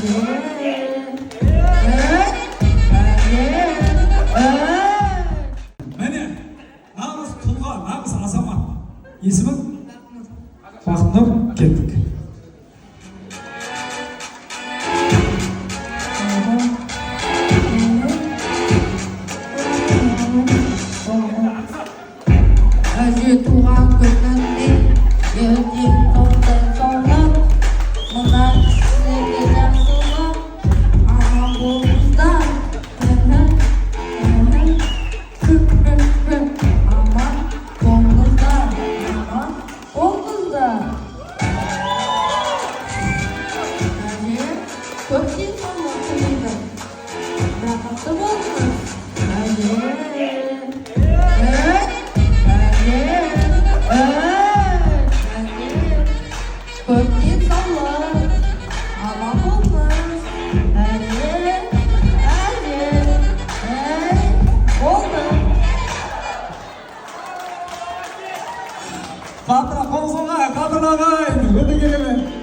Әже, әй, әже, әй. Міне, нағыз тұлға, нағыз азамат. Есімің? Бақытнұр. Кеттік. Әже, туған күніңде ертең тоқтай соғып, мына кісілерге жақсылық, аман болыңыздар. Аман болыңыздар, аман болыңыздар. Әже, көп денсаулық тілеймін, бақытты болыңыз. Әже, әй, әже, әй, әже, көп денсаулық, аман болыңыз. Әже, әже, әй, болды. Қаттырақ қол соға, қадірлі ағайын, өте керемет.